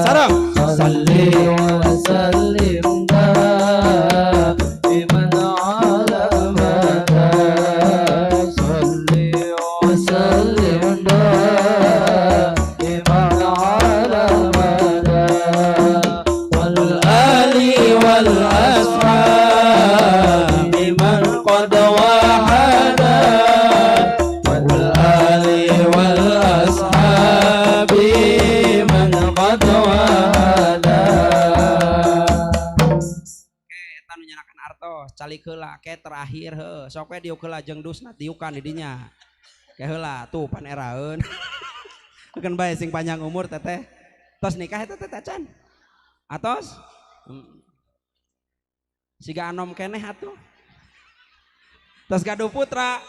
Sareng صل وسلم دائما على أبدا صل وسلم دائما على أبدا والآل والأصحاب من قد وحدا والآل والأصحاب من قد وحدا. Eta nu nyandakan artos calik heula ke terakhir heuh sok we diuk heula jeung dusna tiukan di dinya ke heula tuh pan eraeun. Keun bae sing panjang umur teteh. Tos nikah eta teteh acan atos? Siga anom keneh atuh. Tos gaduh putra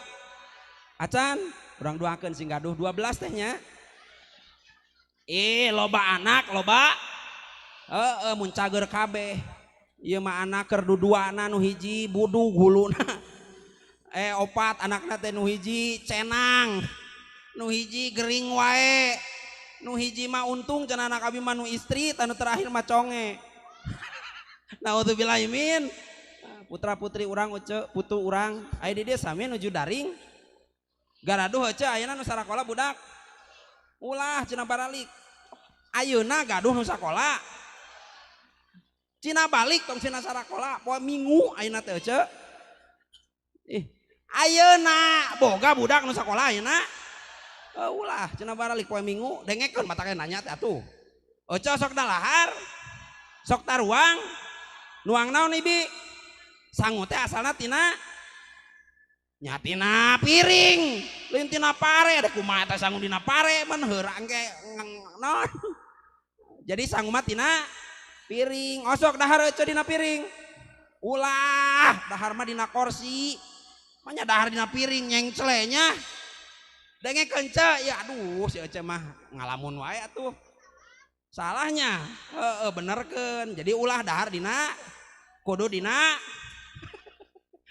acan? Urang doakeun sing gaduh 12 teh nya. Ih, loba anak loba heeh mun cager kabeh. Ieu mah anak keur duduana, nu hiji budug huluna. Opat anakna teh, nu hiji cenang, nu hiji gering wae, nu hiji mah untung cenah anak abi mah nu istri, tanu terakhir mah conge. Naudzubillah min. Putra putri urang uce, putu urang aya di dieu sami nuju daring. Garaduh ece ayeuna nu sarakola budak? Ulah cenah baralik. Ayeuna gaduh nu sakola? Cina balik tong cina sarakola poe Minggu ayeuna teh ece. Ih, ayeuna boga budak nu sakola ayeuna? Ulah cenah baralik poe Minggu, dengekeun mata nanya teh atuh. Ece sok dalahar? Sok taruang? Nuang naon ibi? Sangu teh asalna tina nya tina piring, lain tina pare. Ada kumaha teh sangu dina pare men heurang ge naon. Jadi sangu mah tina piring. Osok dahar ece dina piring? Ulah, dahar mah dina kursi. Manya dahar dina piring nyengcelenya. Dengekeun ce, ya aduh si ece mah ngalamun wae atuh. Salahnya, heeh benerkeun. Jadi ulah dahar dina kudu dina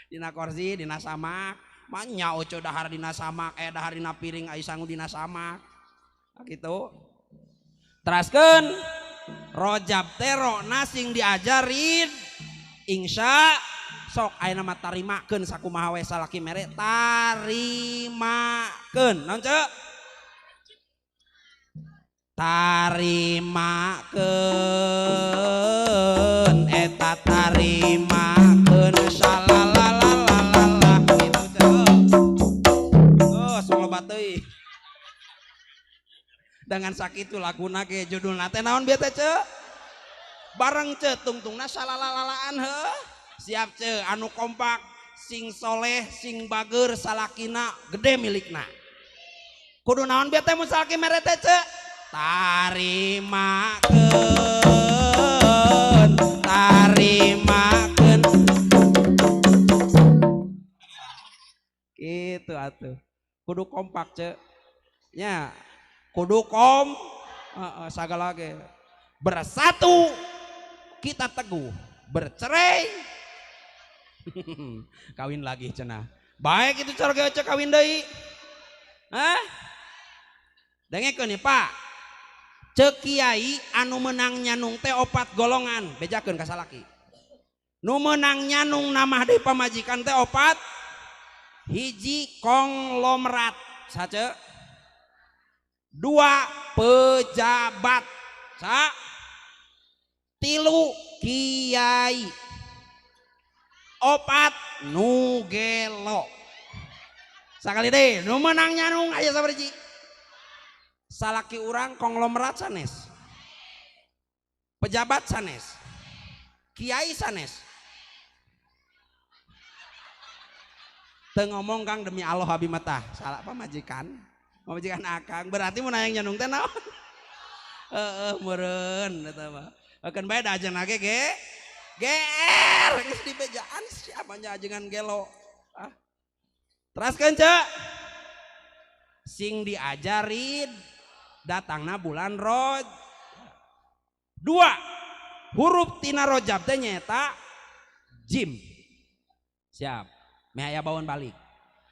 dina kursi, dina samak. Manya oce dahar dina samak, dahar dina piring ai sangu dina samak. Nah, gitu. Teraskeun Rojab teh rona sing diajarin insya sok ayeuna mah tarimakeun sakumaha we salaki mere tarimakeun. Naon ceu? Tarimakeun eta tarimakeun salalalalala gitu ceu. Oh, sok loba teuing. Dengan sakitu laguna ge judulna teh naon bieu teh ceu? Bareng ceu tungtungna salalalalaan heuh. Siap ceu anu kompak sing soleh sing bager salakina gede milikna. Kudu naon bieu teh mun salaki mere teh ceu? Tarimakeun, tarimakeun. Gitu atuh. Kudu kompak ceu. Nya kudu kom heeh sagala ge. Bersatu kita teguh, bercerai kawin lagi cenah. Baik itu cara ge kawin deui. Hah? Dengekeun nih Pak. Ceuk kiai anu menang nyanung teh opat golongan, bejakeun ka salaki. Nu menang nyanung namah deui pamajikan teh opat. Hiji konglomerat, sace. Dua pejabat, sa. Tilu kiai. Opat nu gelo. Sakali deui nu menang nyanung aya sabaraha? Salaki urang konglomerat sanes, pejabat sanes, kiai sanes. Teu ngomong Kang demi Allah abi mah tah, salah pamajikan. Pamajikan akang berarti mun hayang nyanung teh naon? Heeh meureun eta mah. Keun bae da ajengan ge ge GR geus dibejaan siapa nya ajengan gelo. Ah. Teraskeun ceu. Sing diajarin datangna bulan Roj. Dua huruf tina Rojab teh nyaeta jim. Siap. Meh aya bawaon balik.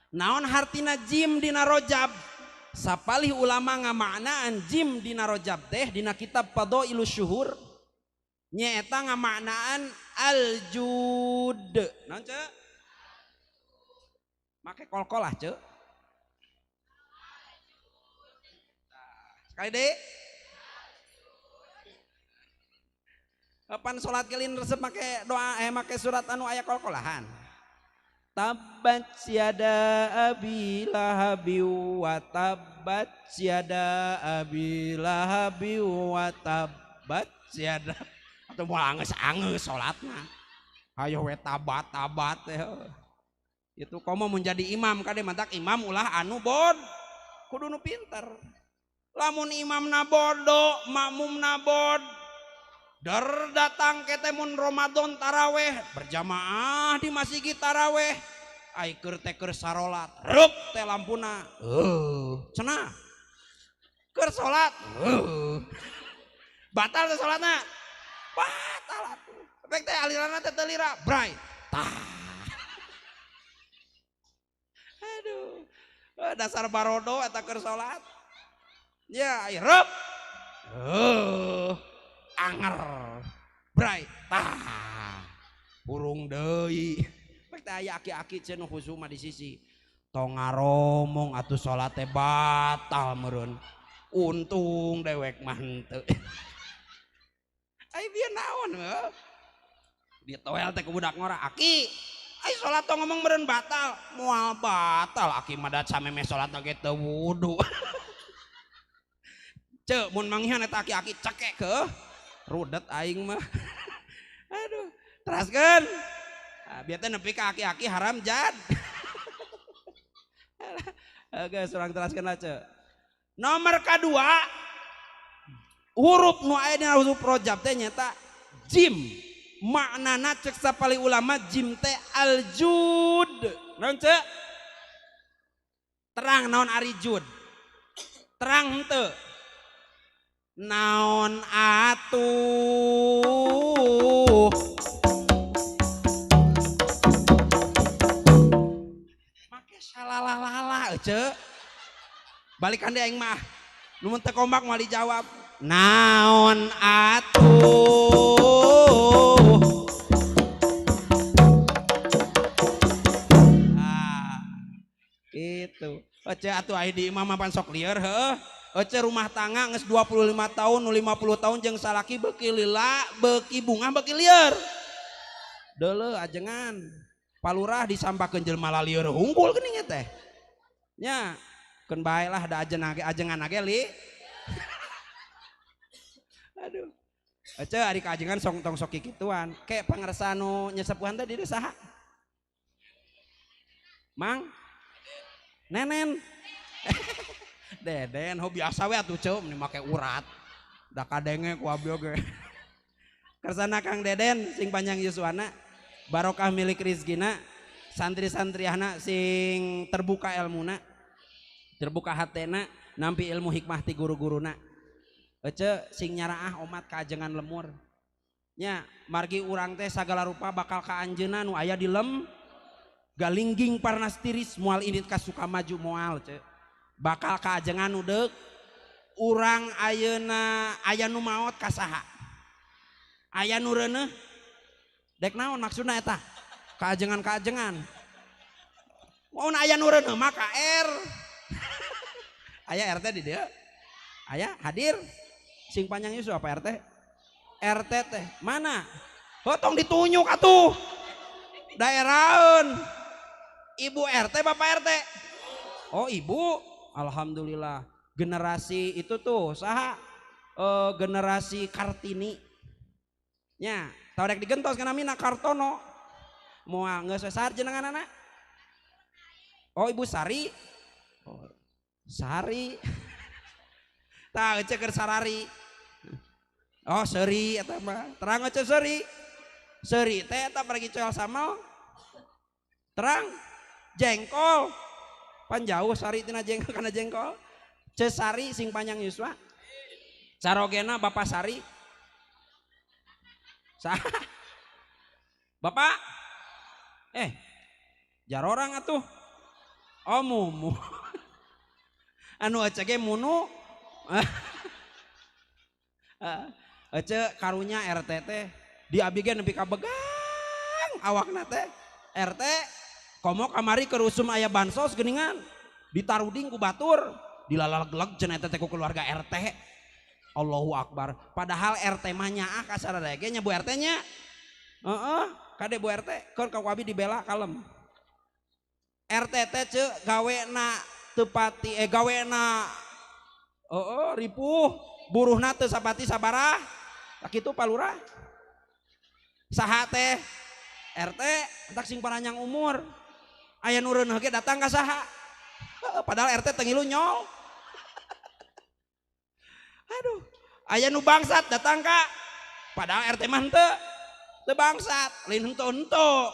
Naon hartina jim dina Rojab? Sapalih ulama ngamaknaan jim dina Rajab teh dina kitab Fadhailus Syuhur nyaeta ngamaknaan al-jud. Naon ceu? Make kol-kolah ceu. Sekali deui. Pan salat kelin resep make doa make surat anu aya kol-kolahan. Tabbat yada abi lahabi wa tabbat yada abi lahabi wa tabbat yada. Atau moal angeus-angeus salatna. Hayo we tabat tabat teh. Itu komo mun jadi imam kade mantak imam ulah anu bod kudu nu pinter. Lamun imamna bodoh, makmumna bod. Der datang ke mun Ramadan taraweh berjamaah di masjid taraweh ai keur teh keur sarolat reup teh lampuna cenah keur salat batal teh salatna batal atuh efek teh aliranna teh teu lira bray tah aduh dasar barodo eta keur salat ya ai reup anger bray tah burung deui pek teh aya aki-aki cenah khusyuk mah di sisi tong ngaromong atuh salat teh batal meureun untung dewek mah henteu ai bieu naon heuh ditoel teh ku budak ngora aki ai salat tong ngomong meureun batal moal batal aki mah da samemeh salat ge teu wudu ceu mun manggihan eta aki-aki cekek heuh rudet aing mah. Aduh, teraskeun. Nah, biar teh nepi ka aki-aki haram jad. Oke, urang teraskeun lah ceu. Nomor kadua huruf nu aya dina huruf Rajab teh nyaeta jim. Maknana cek sapali ulama jim teh aljud. Naon ceu? Terang naon ari jud? Terang henteu? Naon atuh make salalalala ece balikan deh aing mah nu mun teu kompak moal dijawab naon atuh ah gitu ece atuh ai di imah mah pan sok lieur heuh. Ece rumah tangga geus 25 tahun, 50 tahun jeung salaki beuki lila, beuki bungah, beuki lieur. Deuleu ajengan. Palurah disampakeun jelema lalieur hungkul geuning teh. Nya, keun bae lah da ajengan ge li. Aduh. Ece ari ka ajengan sok tong sok kikituan. Ke pangersa nu nyesepuhan teh di dieu saha? Mang? Nenen. Deden, ho biasa we atuh ceu meni make urat. Da kadenge ku abdi oge. Kersana Kang Deden sing panjang yuswana, barokah milik rizkina, santri-santriahna sing terbuka elmuna, terbuka hatena, nampi ilmu hikmah ti guru-guruna. Ece sing nyaraah omat ka ajengan lemur. Nya, margi urang teh sagala rupa bakal ka anjeunna nu aya di lem galingging parnas tiris moal indit ka Sukamaju moal ceu. Bakal kaajengan nu deuk urang ayeuna aya nu maot ka saha aya nu reuneuh dek naon maksudna eta kaajengan-kaajengan mun aya nu reuneuh mah ka R aya RT di dieu aya hadir sing panjang yuswa apa RT RT teh mana heuh tong ditunjuk atuh daeraheun ibu RT bapak RT oh ibu alhamdulillah generasi itu tuh saha generasi Kartini nya tau rek digentos kana mina Kartono moal geus we sar jenenganana oh Ibu Sari oh, Sari tah ece keur sarari oh seuri eta mah terang ece seuri seuri teh eta pergi coel samal terang jengkol pan jauh sari tina jengkol kana jengkol Ce Sari sing panjang yuswa carogena Bapak Sari sah Bapak jarorang atuh oh mumu Anu ece ge munu. Ece karunya RT teh di abi ge nepi ka begang awakna teh. RT komo kamari keur usum aya bansos geuningan ditaruding ku batur dilalag-lag cenah eta teh ku keluarga RT. Allahu Akbar. Padahal RT mah nyaah ka sararea ge nya Bu RT nya. Heeh, kade Bu RT keur ka ku abi dibela kalem. RT teh ceu gawena teu pati gawena heeh ripuh, buruhna teu sapati sabarah. Kitu Pak Lurah. Saha teh RT entak sing paranjang umur. Aya nu reuneuh ge datang ka saha. Padahal RT teu ngilu nyol. Aduh, aya nu bangsat datang ka padahal RT mah henteu. Teu bangsat, lain henteu-henteu.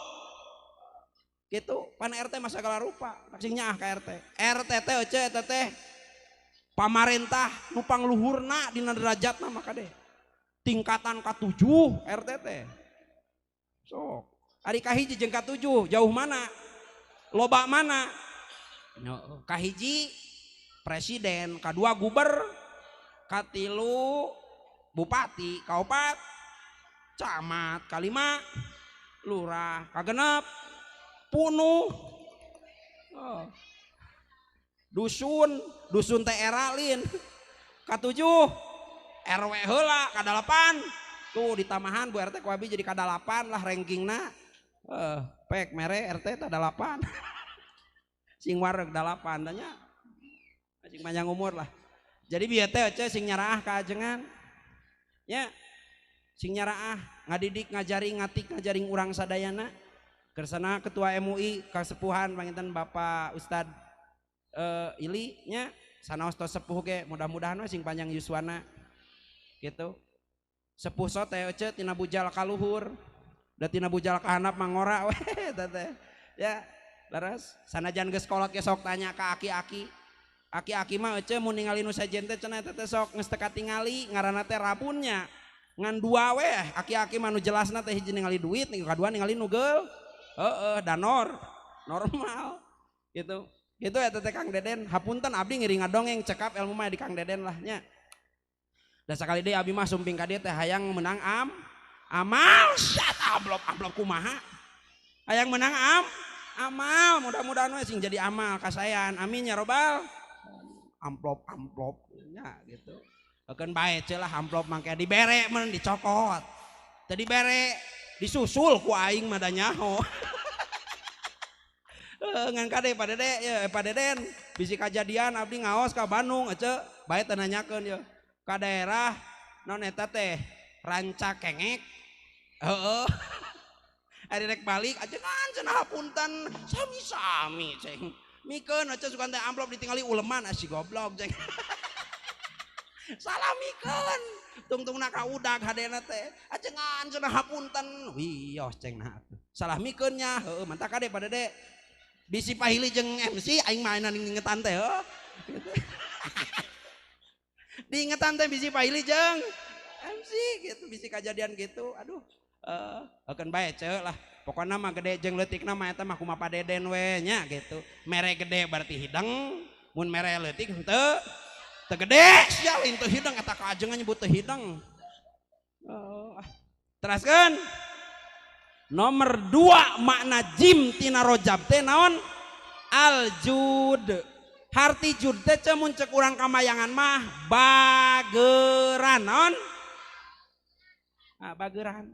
Gitu, pan RT mah sagala rupa, sing nyaah ka RT. RT teh euceu eta teh pamarentah nu pangluhurna dina derajatna mah kade. Tingkatan ka-7 RT teh. Sok, ari kahiji jeung ka-7 jauh mana? Loba mana? Kahiji presiden, kadua guber, katilu bupati, kaopat camat, kalima lurah, kagenep punuh. Oh. Dusun, dusun teh era lin. Katujuh RW heula, kadalapan. Tuh ditamahan Bu RT ku abi jadi kadalapan lah rankingna. Pek mere RT teh 8. Sing wareg 8 tanya. Sing panjang umur lah. Jadi bieu teh euceu sing nyaraah ka ajengan. Ya. Sing nyaraah, ngadidik, ngajari, ngatik, ngajaring urang sadayana. Kersana Ketua MUI kasepuhan panginten Bapak Ustad Ili nya sanaos tos sepuh ge mudah-mudahan we sing panjang yuswana gitu. Sepuh sote euceu tina bujal ka luhur, da tina bujal ka handap mangora we eta teh. Ya, leres sanajan geus kolot ge sok tanya ka aki-aki. Aki-aki mah euceu mun ningali nu sejen teh cenah eta teh sok geus teu katingali ngaranna teh rabunnya. Ngan dua we aki-aki mah nu jelasna teh hiji ningali duit, nu kadua ningali nu geul. Heeh, danor normal gitu. Gitu eta teh Kang Deden, hapunten abdi ngiring ngadongeng cekap ilmu mah di Kang Deden lah nya. Da sakali deui abi mah sumping ka dieu teh hayang menang amal syat amplop amplop kumaha. Hayang menang amal, mudah-mudahan we sing jadi amal kasayan. Amin ya robbal. Amplop amplop nya gitu. Keun bae celah amplop mangke dibere mun dicokot. Teu dibere disusul ku aing mah da nyaho. Ngan kade Pak Dede ya Pak Deden bisi kajadian abdi ngaos ka Bandung ece bae teu nanyakeun ye ka daerah naon eta teh Rancakengek heeh ari rek balik ajengan cenah hapunten sami-sami ceng mikeun ece sugan teh amplop ditingali uleman si goblok ceng salah mikeun tungtungna ka udag hadena teh ajengan cenah hapunten wios ceng nah salah mikeun nya heueuh mantap kade Pak Dede bisi pahili jeung MC aing mainan ngingetan teh heuh gitu. Diingetan teh bisi pahili jeung MC gitu bisi kajadian gitu aduh keun bae ceu lah pokona mah gede jeung leutikna mah eta mah kumaha Pak Deden we nya gitu mere gede berarti hideng mun mere leutik henteu teu gede sia lain teu hideng eta ka ajengan nyebut teu hideng. Teraskeun nomor 2 makna jim tina rojab teh naon aljud. Harti jud teh mun cek urang kamayangan mah bageran naon? Nah, bageran.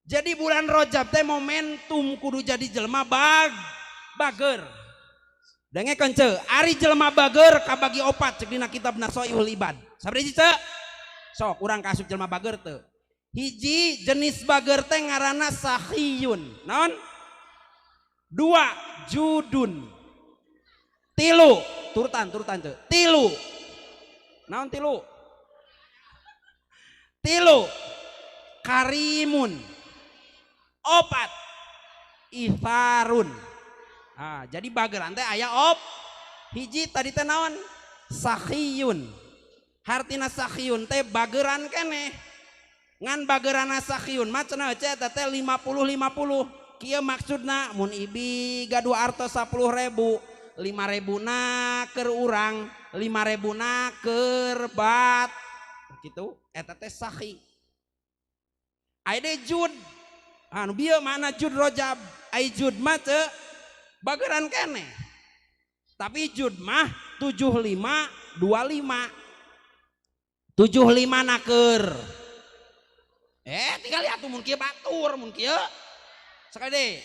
Jadi bulan Rojab teh momentum kudu jadi jelema bager. Dengekeun ceu, ari jelema bager kabagi opat cek dina kitab Nasoihul Ibad. Sabaraha hiji ceu? Sok urang kaasup jelema bager teu. Hiji jenis bager teh ngaranna sahiyun. Naon? Dua judun. Tilu, turutan turutan teu. Tilu. Naon tilu? Tilu karimun. Opat itharun. Nah, jadi bageran teh aya op. Hiji tadi teh naon? Sahiyun. Hartina sahiyun teh bageran keneh. Ngan bageranna sahiyun mah cenah heueuh eta teh 50-50. Kieu maksudna mun ibi gaduh artos 10.000 5.000 na keur urang, 5.000 na keur bat. Gitu eta teh sahi. Aya deui jud. Anu bieu mana jud Rojab? Ai jud mah teu bageran keneh. Tapi jud mah 75 25. 75 na keur. Tinggal atuh mun kieu batur mun kieu. Sekali deui.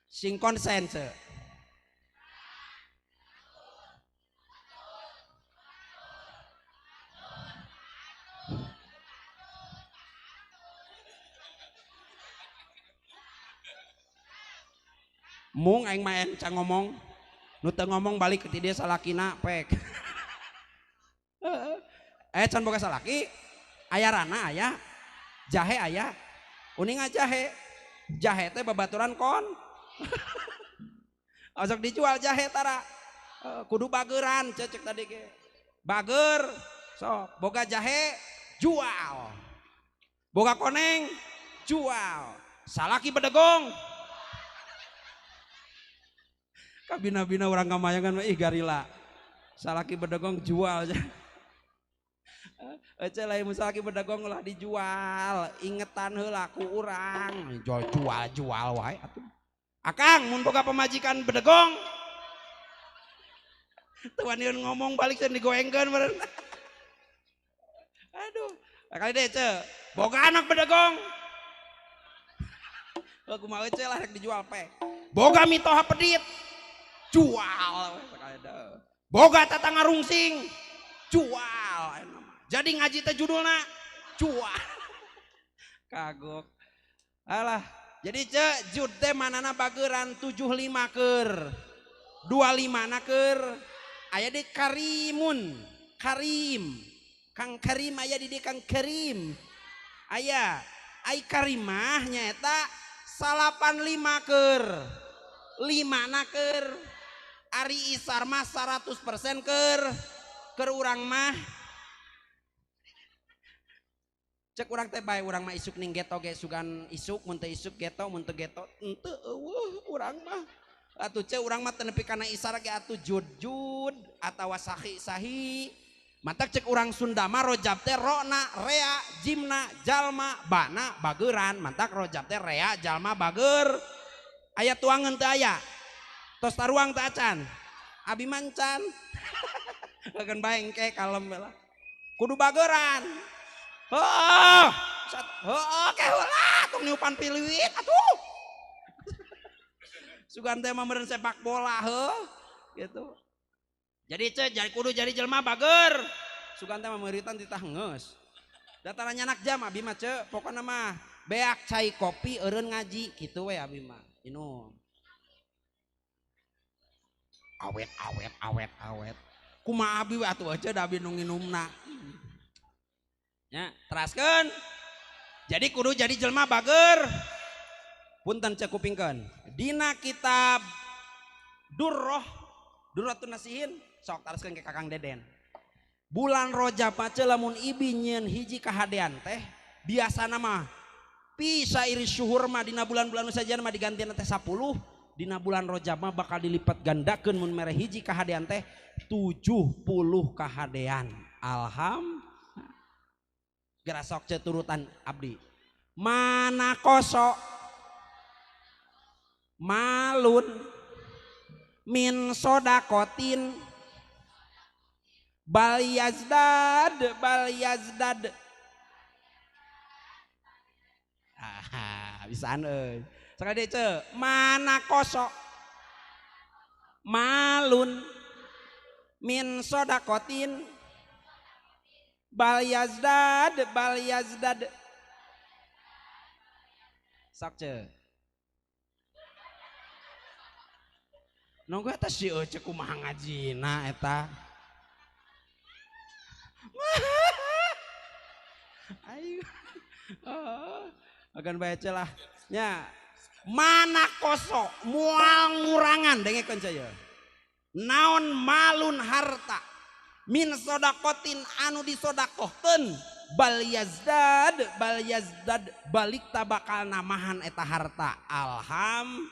Sing konsen ce. Mung aing mah can ngomong. Nu teu ngomong balik ke ti dieu salakina pek. Can boga salaki, aya rana aya, jahe aya, uninga jahe. Jahe teh babaturan kon. Osok dijual jahe tara. Kudu bageran cecek tadi ge. Bager, sok boga jahe jual. Boga koneng jual. Salaki bedegong. Kabina-bina orang kamayangan mah ih garila. Salaki bedegong jual. Ece lain salaki bedegong ulah dijual, ingetan heula ku urang. Jual-jual wae atuh. Akang mun boga pamajikan bedegong. Teu waniun ngomong balik teh digoengkeun meureun. Aduh, kali deh ce, boga anak bedegong. Kumaha ece lah rek dijual pe. Boga mitoha pedit. Jual boga tatangga rungsing jual. Jadi ngaji teh judulna jual. Kagok alah. Jadi ce jud teh manana bageran 75 keur 25 na keur. Aya di karimun, karim, kang karim aya di kang karim aya. Ai karimah nyaeta 85 keur 5 na keur. Ari isar mah 100% keur urang mah. Cek urang teh bae urang mah isuk ning geto ge sugan isuk mun teu isuk geto mun teu geto henteu eueuh urang mah. Atuh cek urang mah teu nepi kana isar ge atuh jud-jud atawa sahi-sahi. Matak cek urang Sunda mah rojab teh rona rea jimna jalma bana bageran. Mantak rojab teh rea jalma bager. Aya tuangan teu aya? Tos taruang teu acan? Abi mancan. Keun bae engke kalem lah. Kudu bageran. Heuh. Heuh ke heula tong niupan piluit atuh. Sugan teh mah meureun sepak bola heuh gitu. Jadi ce jadi kudu jadi jelema bager. Sugan teh mah meuritan titah geus. Dataran nyanak jam abi mah ce pokona mah beak cai kopi eureun ngaji kitu we abi mah. Inum. Awet awet awet awet. Kumaha abi we atuh aja da abi nu nginumna. Nya, teraskeun. Jadi kudu jadi jelema bager. Punten cek kupingkeun. Dina kitab Durroh, Durratun Nasihin, sok taraskeun ke Kakang Deden. Bulan Rojab mah lamun ibi nyieun hiji kahadean teh, biasana mah bisa iris syuhur mah dina bulan-bulan nu sajian mah digantian teh 10, dina bulan Rojab mah bakal dilipat gandakeun mun mere hiji kahadean teh 70 kahadean. Alhamdulillah. Gerasok ceturutan abdi. Mana kosok malun min sodakotin bal yazdad bal yazdad. Ah, bisaan euy. Sekali deui ce, mana kosok malun min sodakotin bal yazdad bal yazdad. Sok ce. Nunggu eta si eueuh kumaha ngajina eta. Ayo. Oh, akan baca lah. Nya, mana kosok moal ngurangan dengekeun saya. Naon malun harta min sodakotin anu disodakohkeun Bal yazdad bal yazdad balik ta bakal namahan eta harta. Alham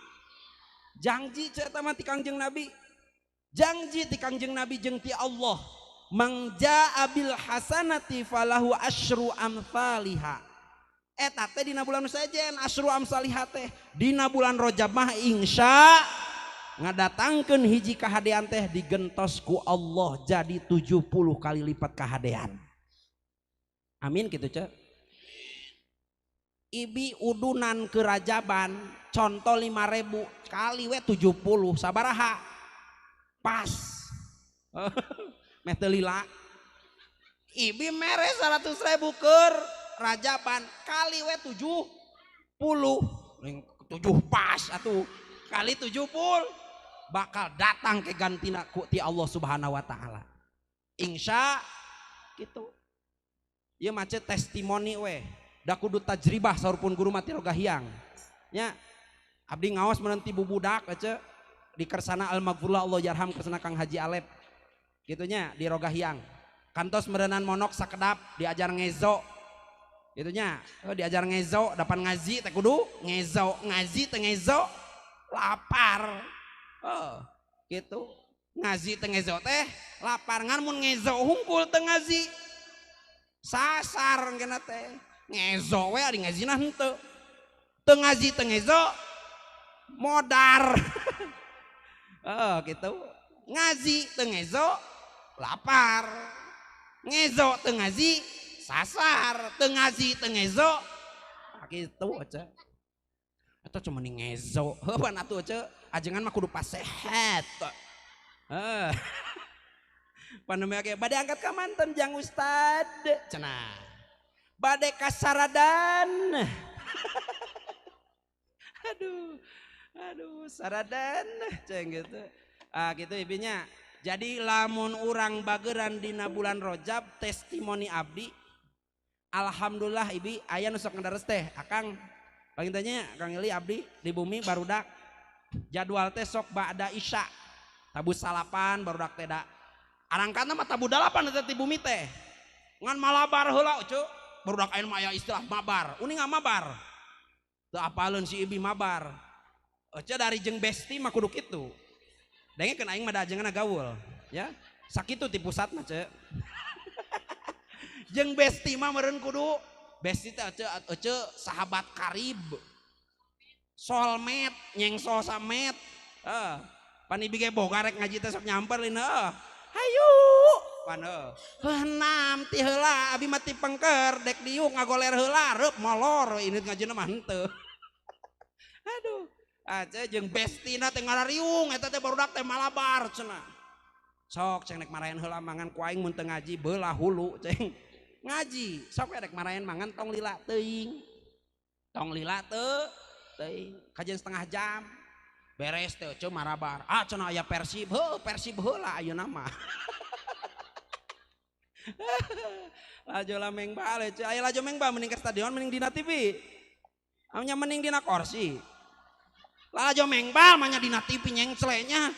jangji cerita mah ti Kangjeng Nabi. Jangji ti Kangjeng Nabi jeung ti Allah. Mang jaa bil hasanati falahu asyru amsalihha. Eta teh dina bulan sejen asyru amsalihha teh. Dina bulan Rajab mah insya ngadatangkeun hiji kahadean teh digentos ku Allah jadi 70 kali lipat kahadean. Amin gitu cek. Ibi udunan ke Rajaban contoh 5.000 kali we 70 sabaraha pas. Meh teu lila. Ibi mere 100.000 keur Rajaban kali we 70 7 pas atuh kali 70 bakal datang ke gantina ku ti Allah Subhanahu wa taala. Insya gitu. Ieu mace testimoni we. Da kudu tajribah saurpun guru mah ti Rogahiang. Nya abdi ngaos menanti bubudak ece di kersana al-maghfurlah Allah yarham kersana Kang Haji Alep. Gitunya di Rogahiang. Kantos merenan monok sakedap diajar ngezo. Gitunya, oh, diajar ngezo dapan ngaji teh kudu ngezo, ngaji teh ngezo lapar. Oh, gitu. Ngaji teh ngezo teh lapar ngan mun ngezo hungkul teh ngaji. Sasar kena teh. Ngezo we ari ngajina henteu. Teu ngaji teu ngezo modar. Oh, gitu. Ngaji teu ngezo lapar. Ngezo teu ngaji sasar, teu ngaji teu ngezo. Ah kitu aja. Eta cuma ngezo. Heuh pan atuh ce, ajengan mah kudu pasehat. Heuh. Pandemi ge bade angkat ka manten jang ustad cenah. Bade kasaradan. Aduh. Aduh, saradan ceng gitu. Ah gitu ibinya. Jadi lamun urang bageran dina bulan Rajab testimoni abdi alhamdulillah ibi aya nu sok ngadares teh akang pangintanya Kang Eli abdi di bumi barudak jadwal teh sok ba'da isya tabu salapan barudak teh da arangkana mah tabu dalapan teh di bumi teh ngan malabar heula cu barudak aya mah aya istilah mabar uning mabar teu apaleun si ibi mabar ece dari jeung besti mah kudu kitu. Dengekeun aing mah da ajenganna gaul ya. Sakitu ti pusat mah ce. Jeung besti mah meureun kudu besti teh ece ece sahabat karib. Solmet nyengsol samet. Heeh. Pan ibi ge boga rek ngaji teh sok nyamper lin heuh. Hayu pan heuh. Heuh ti heula abi mah ti pengker dek diuk ngagoler heula reup molor ini ngajina mah henteu. Aduh. Aja jeung bestina teh ngarariung eta teh barudak teh malabar cenah. Sok ceng nek marayan heula mangan ku aing mun teu ngaji beulah hulu ceng. Ngaji sok we rek marayan mangan tong lila teuing. Tong lila teu teuing kajian setengah jam. Beres teh ceu marabar. Ah cenah aya Persib heuh Persib heula ayeuna mah. Laju lameng bal ceu aya laju meng bal mending ke stadion mending dina TV. Nya mending dina kursi. Lalajo mengbal mah nya dina TV nyengslenya.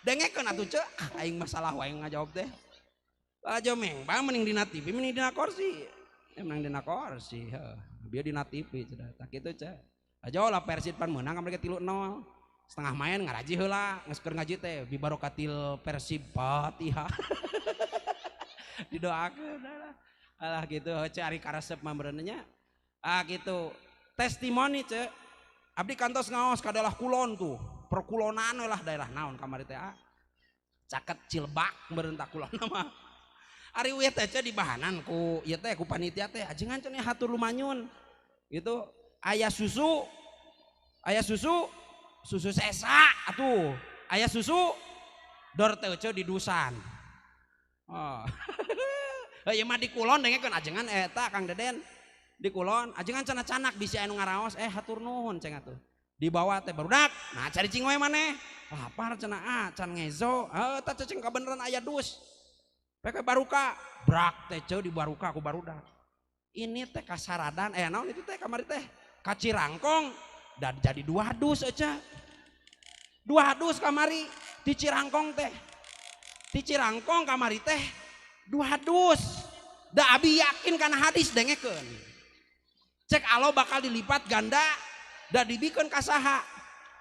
Dengekeun atuh ceu, aing masalah wae ngajawab teh. Lalajo mengbal mending dina TV mending dina kursi. Menang dina kursi heuh. Bieu dina TV cenah. Tah kitu ceu. Aja lah Persib pan meunang kamari 3-0. Setengah main ngaraji heula, geus keur ngaji teh bi barokatil Persib Fatihah. Didoakeun lah. Alah gitu ceu ari karesep mah meureun nya. Ah gitu. Testimoni ceu. Abdi kantos ngaos ka daerah kulon tuh, perkulonan lah daerah naon kamari teh ah. Caket Cilbak meureun tak kulon mah. Ari we teh di bahanan ku ieu teh ku panitia teh ajengan cenah hatur lumanyun. Gitu, aya susu, susu sesa atuh. Aya susu dor teh di dusan. Oh. Ieu mah di kulon dengekeun ajengan eta Kang Deden. Di kulon ajengan cenah canak bisi anu ngaraos hatur nuhun ceng atuh. Dibawa teh barudak, nah cari cing we maneh. Lapar cenah ah can ngezo, heuh tah ceceng kabeneran aya dus. Pek baruka, brak teh ceu di baruka ku barudak. Ini teh kasaradan naon itu teh kamari teh Kacirangkong dan jadi dua dus aja. Dua dus kamari di Cirangkong teh. Di Cirangkong kamari teh dua dus. Da abi yakin kana hadis dengekeun. Cek Allah bakal dilipat ganda da dibikeun ka saha?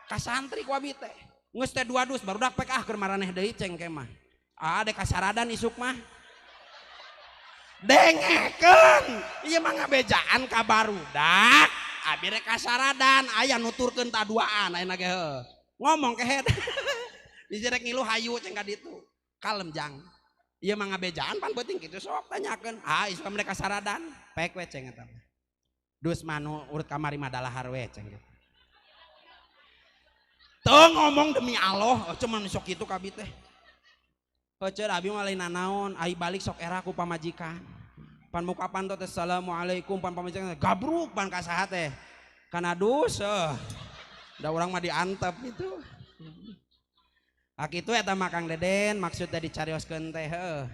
Ka santri ku abi teh. Geus teh 2 dus barudak pek ah keur maraneh deui ceng ke mah. Ah dek kasaradan isuk mah. Dengekeun. Ieu mah ngabejaan ka barudak. Abi rek kasaradan aya nuturkeun taduaan ayeuna ge heuh. Ngomong kehed. Bisi rek ngilu hayu ceng ka ditu. Kalem jang. Ieu mah ngabejaan pan penting kitu sok tanyakeun. Ah isuk mereka kasaradan pek we ceng eta mah. Dus manu urut kamari mah dalahar we ceng gitu. Teu ngomong demi Allah, cuman sok kitu ka abi teh. Heuceut abi mah lain nanaon, ai balik sok era ku pamajikan. Pan muka panto teh assalamualaikum pan pamajikan gabruk pan ka saha teh. Kana dus da urang mah diantep gitu. Ah kitu eta mah Kang Deden maksudna dicarioskeun teh heuh.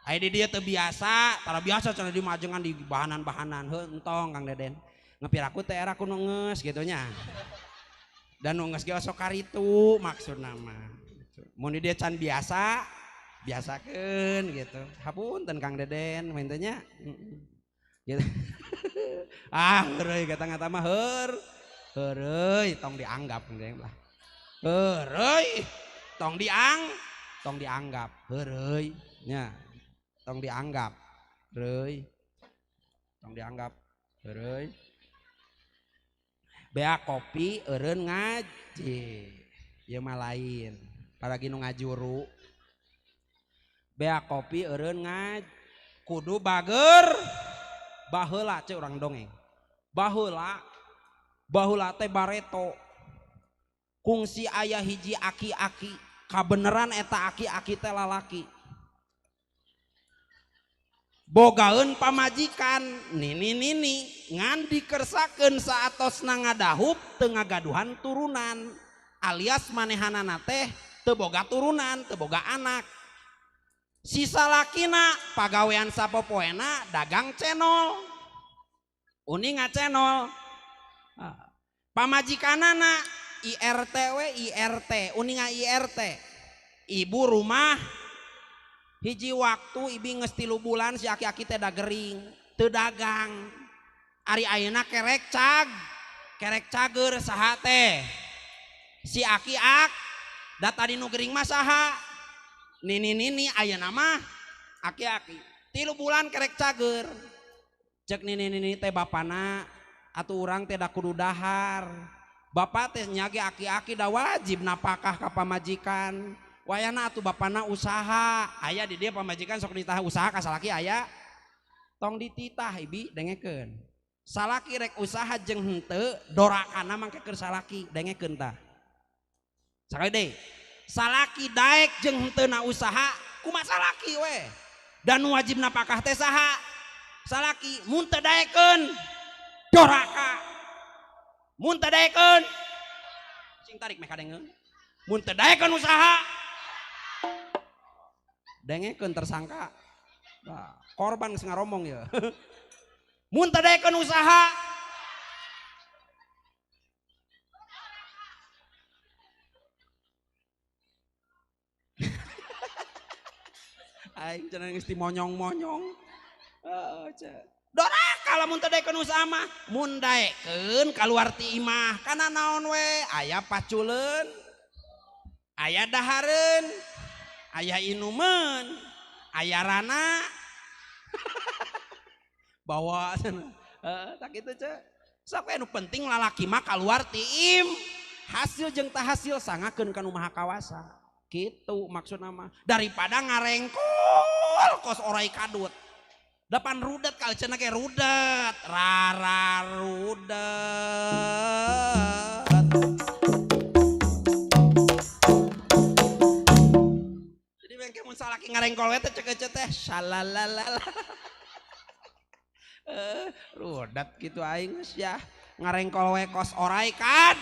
Ai di dieu teu biasa, tara biasa cenah di majengan di bahanan-bahanan heuh entong Kang Deden. Ngepiraku teh era ku nu geus kitu nya. Dan nu geus ge osok karitu maksudna mah. Mun di dieu can biasa, biasakeun gitu. Hapunten Kang Deden mah nya. Gitu. Ah heureuy kata-kata mah heureuy tong dianggap lah. Heureuy tong dianggap heureuy nya. Tong dianggap heureuy. Tong dianggap heureuy. Bea kopi eureun ngaji. Ieu mah lain. Paragi nu ngajuru. Bea kopi eureun ngaji kudu bager. Baheula cek urang dongeng. Baheula baheula teh bareto. Kungsi aya hiji aki-aki, kabeneran eta aki-aki teh lalaki. Bogaeun pamajikan nini-nini ngan dikersakeun saatosna ngadahup teu ngagaduhan turunan alias manehanana teh teu boga turunan, teu boga anak. Sisa lakina pagawean sapopoena dagang cenol. Uni ngacenol. Pamajikanana IRT we IRT, uni nga IRT. Ibu rumah hiji waktu ibi geus 3 bulan si aki-aki teh da gering, teu dagang. Ari ayeuna kerek kerek cager saha teh? Si aki-ak da tadi nu gering mah saha? Nini-nini ayeuna mah aki-aki. 3 bulan kerek cager. Cek nini-nini teh bapana atuh urang teh da kudu dahar. Bapak teh nyage aki-aki da wajib napakah ka pamajikan. Wayana atuh bapana usaha. Aya di dia pamajikan sok ditah usaha ka salaki aya. Tong dititah ibi dengekeun. Salaki rek usaha jeung henteu dorakana mangke keur salaki dengekeun tah. Sakali deui. Salaki daek jeung henteu na usaha kumaha salaki we. Dan wajib napakah teh saha? Salaki mun teu daekeun doraka. Mun teu daekeun sing tarik meh kadengeun. Mun teu daekeun usaha dengekeun tersangka. Nah, korban geus ngaromong ya. Mun teu daekeun usaha aing cenah geus dimonyong-monyong. Heeh ceu. Doraka lamun teu daekeun usaha mah, mun daekeun kaluar ti imah kana naon we? Aya paculeun, aya dahareun, aya inumeun, aya rana. Bawa cenah. Heeh tak kitu ceu. Sok we nu penting lalaki mah kaluar ti im. Hasil jeung tah hasil sangakeun ka nu Maha Kawasa. Gitu maksudna mah. Daripada ngarengkol kos orai kadut. Depan rudet kalau cenah ge rudet, rara rudet. Jadi bengke mun salaki ngarengkol we teh cek ece teh salalalala. Rudet kitu aing geus ya. Ngarengkol we kos orai kad.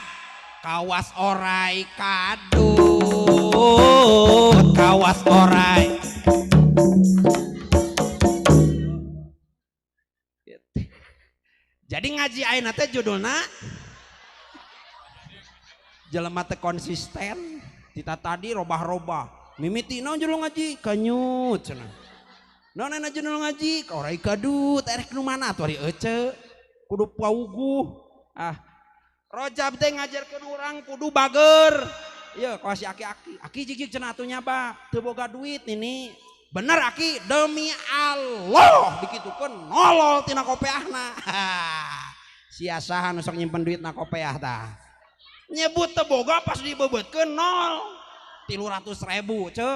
Kawas orai kadut, kawas orai. Jadi ngaji ayeuna teh judulna jelema teh konsisten, tita tadi robah-robah. Mimiti naon judul ngaji? Kanyut cenah. Naon aja nu ngaji ka orai kadut erek nu mana atuh ari ece kudu pauguh. Ah Rojab teh ngajarkeun urang kudu bager. Ieu kawas si aki-aki. Aki jig-jig cenah atuh nyaba teu boga duit ini. Bener aki demi Allah dikitukeun nolol tina kopeahna. Sia saha nu sok nyimpen duit na kopeah tah. Nyebut teu boga pas dibebeutkeun nol. 300.000 ceu.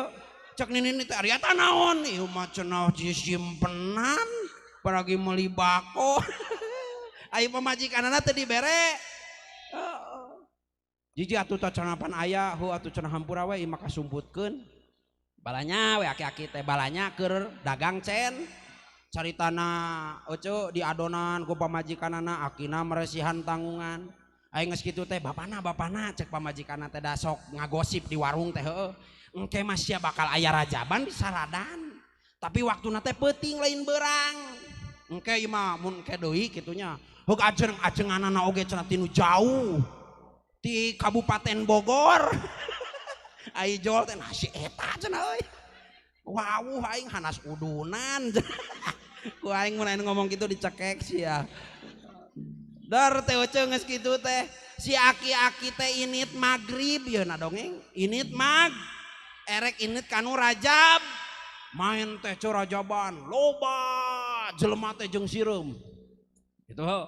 Cek nini teh ari eta naon? Ieu mah cenah simpenan paragi meuli bako. Ai pamajikanana teh dibere. Heeh. Jiji atuh teh cenah pan aya, heuh atuh cenah hampura we ieu mah kasumputkeun. Balanya we aki-aki teh balanya keur dagang cen. Caritana ece diadonan ku pamajikanana akina meresihan tanggungan. Aing geus kitu teh bapana cek pamajikanna teh da sok ngagosip di warung teh heueuh. Engke mah sia bakal aya rajaban di saradan. Tapi waktuna teh peuting lain beurang. Engke ieu mah mun engke deui kitu nya. Heug ajeng-ajenganana oge cenah tinu jauh. Ti Kabupaten Bogor. Ai jol teh nah si eta cenah euy. Wawuh aing hanas udunan. Ku aing mun aing ngomong kitu dicekek sia. Dar teh ece geus kitu teh. Si aki-aki teh init magrib yeuna dongeng. Init mag erek init kanu rajab. Main teh ce rajaban loba jelema teh jeung sireum. Gitu heuh.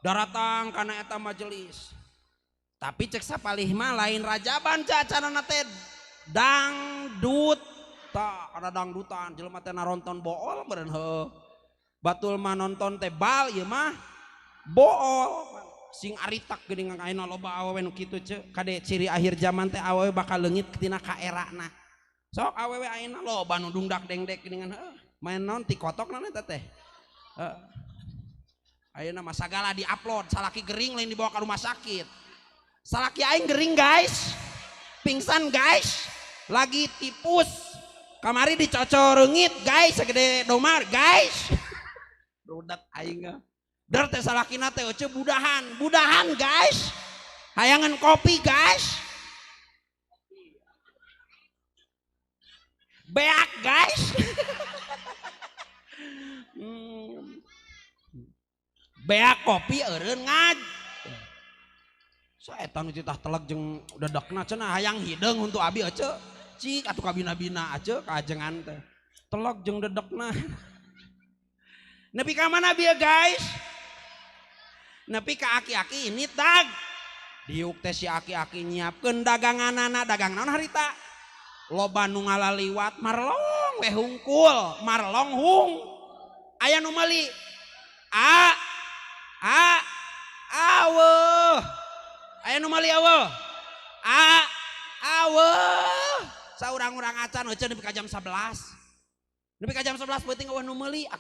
Daratang kana eta majelis. Tapi cek sapalih mah lain rajaban ce acanana teh dangdut. Tah kana dangdutan jelema teh naronton bool meureun heuh. Batul mah nonton teh bal ieu mah bool. Sing aritak geuning ayeuna loba awewe nu kitu ce. Kade ciri akhir zaman teh awewe bakal leungit tina kaerana. Sok awewe ayeuna loba nu dungdak dengdek geuningan heuh. Main naon tikotok naon eta teh. Heeh. Ayeuna mah sagala diupload, salaki gering lain dibawa ke rumah sakit. Salaki aing gering guys. Pingsan guys. Lagi tipus. Kamari dicocor reungit guys segede domar guys. Rudet aing. Dar teh salakina teh ece budahan, budahan guys. Hayangan kopi guys. Beak guys. Beak kopi eureun ngaj. Saeta nu titah teleg jeung dedekna cenah hayang hideung untuk abi ece. Cik atuh kabina-bina ece kaajengan teh. Teleg jeung dedekna. Nepi ka mana bieu guys? Nepi ka aki-aki ini tag. Diuk teh si aki-aki nyiapkeun daganganana, dagang naon harita? Loba nu ngalaliwat marlong we hungkul, marlong hung. Aya nu meuli. A a aweuh. Aya nu meuli aweuh. A aweuh. Saurang-urang acan euceun nepi ka jam 11. Nepi ka jam 11 peuting eueuh nu meuli.